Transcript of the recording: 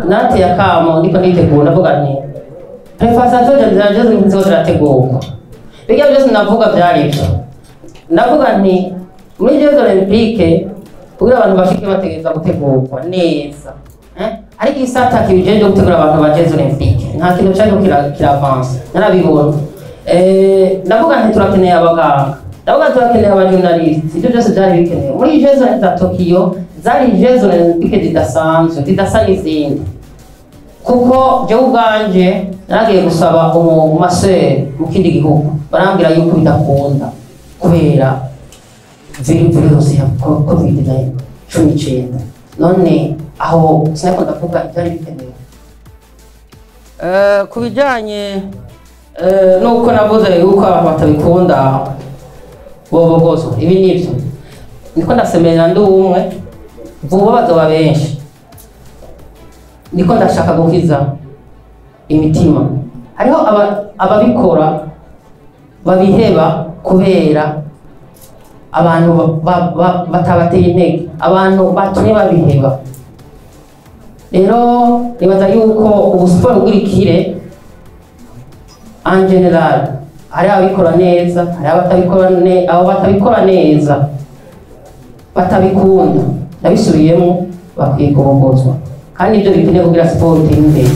Nateye akamo, ndiko nditegura, ndavuga nti préparation zanje ziriko zirategurwa. Bijya byose navuga byari byo. Ndavuga nti muri Jeux Olympiques, kugira abantu bashike, bategereza gutegurwa neza, eh? Ariko igisata kijejwe gutegura abantu ba Jeux Olympiques, nta kintu cyariko kiravansa, narabibona. Ndavuga nti turakeneye abaganga, ndavuga turakeneye abajournaliste. Ibyo byose byari bikenewe muri Jeux za Tokyo. Zari Jeux Olympiques zidasanzwe, zidasa n'izindi, kuko jewe ubwanje naragiye gusaba umumasere mu kindi gihugu, barambwira yuko bidakunda kubera virusi ya COVID-19. None aho sinako ndavuga ibyari bikenewe. Ku bijyanye nuko navuze yuko abantu batabikunda bobogozwa, ibi nibyo niko ndasemerera, ndi umwe, vuba bazoba benshi. Niko ndashaka gukiza imitima. Hariho ababikora babiheba kubera abantu batabateye intege, abantu batumye babiheba. Rero nibaza yuko ubu siporo ugurikire en général, hari ababikora neza, hari abatabikora ne abo batabikora neza, batabikunda, ndabisubiyemo, bakwiye kubogozwa, kandi ibyo bikenewe kugira siporo itere imbere.